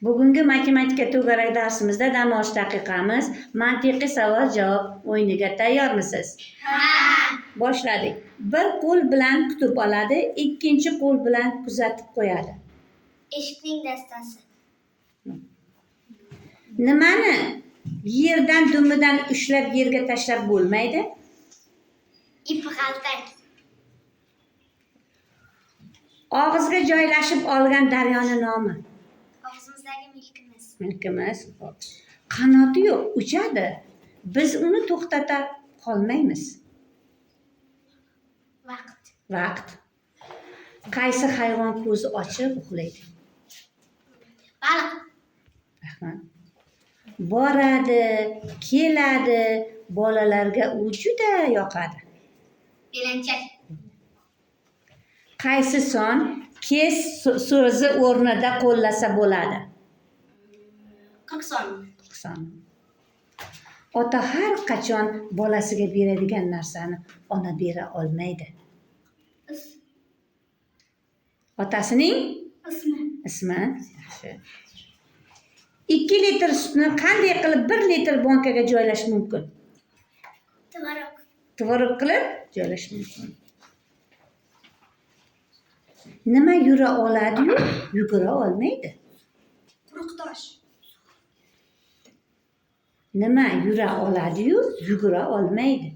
Bugungi matematika to'garak darsimizda dam olish daqiqamiz mantiqiy savol-javob o'yiniga tayyormisiz? Ha. Boshladik. Bir qo'l bilan kutib oladi, ikkinchi qo'l bilan kuzatib qo'yadi. Eshikning dastasi. Nimani yerdan dumidan ushlab yerga tashlab bo'lmaydi? Ip g'altak. Og'izga joylashib olgan daryoni nomi? Og'zimizdagi milkimiz. Milkimiz. Qanoti yo'q, uchadi. Biz uni to'xtata qolmaymiz. Vaqt. Vaqt. Qaysi hayvon ko'zi ochiq uxlaydi? Baliq. Rahmat. Boradi, keladi, bolalarga u juda yoqadi. Belanchak. Qaysi son kes so'zi o'rnida qo'llasa bo'ladi? 40 son. 40 son. Ota har qachon bolasiga beradigan narsani ona bera olmaydi. Is. Otasining Ismi. Ismi. Yaxshi. 2 litr sutni qanday qilib 1 litr bankaga joylash mumkin? Tvorog. Tvorog qilib joylash mumkin. Nima yura oladi-yu, yugura olmaydi? Quruq tosh. Nima yura oladi-yu, yugura olmaydi?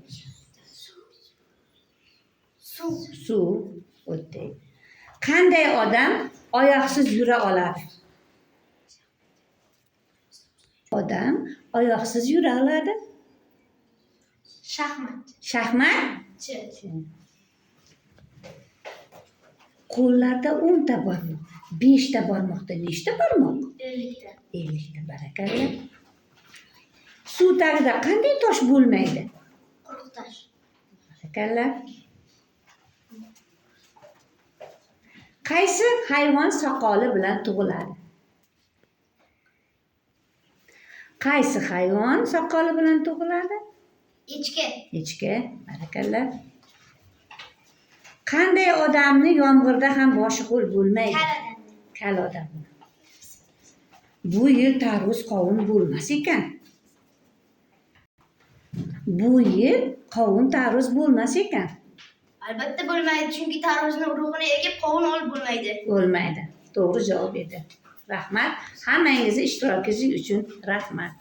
Suv. Suv. O'tdik. Qanday odam oyoqsiz yura oladi? Odam oyoqsiz yura oladi. Shaxmat. Shaxmat? Chi. Qo'llarda 10 ta barmoq, 5 ta barmoqda nechta barmoq? 50 ta. 50 ta. Barakalla. Suv tagida qanday tosh bo'lmaydi? Quruq tosh. Barakalla. Qaysi hayvon soqoli bilan tug'iladi? Qaysi hayvon soqoli bilan tug'iladi? Echki. Echki. Barakalla. Qanday odamni yomg'irda ham boshi ho'l bo'lmaydi? Kal odamni. Kal odamni. Bu yil tarvuz qovun bo'lmas ekan. Bu yil qovun tarvuz bo'lmas ekan. Albatta bo'lmaydi, chunki tarvuzni urug'ini ekib qovun olib bo'lmaydi. Bo'lmaydi. To'g'ri javob edi. Rahmat. Hammangizni ishtirokingiz uchun rahmat.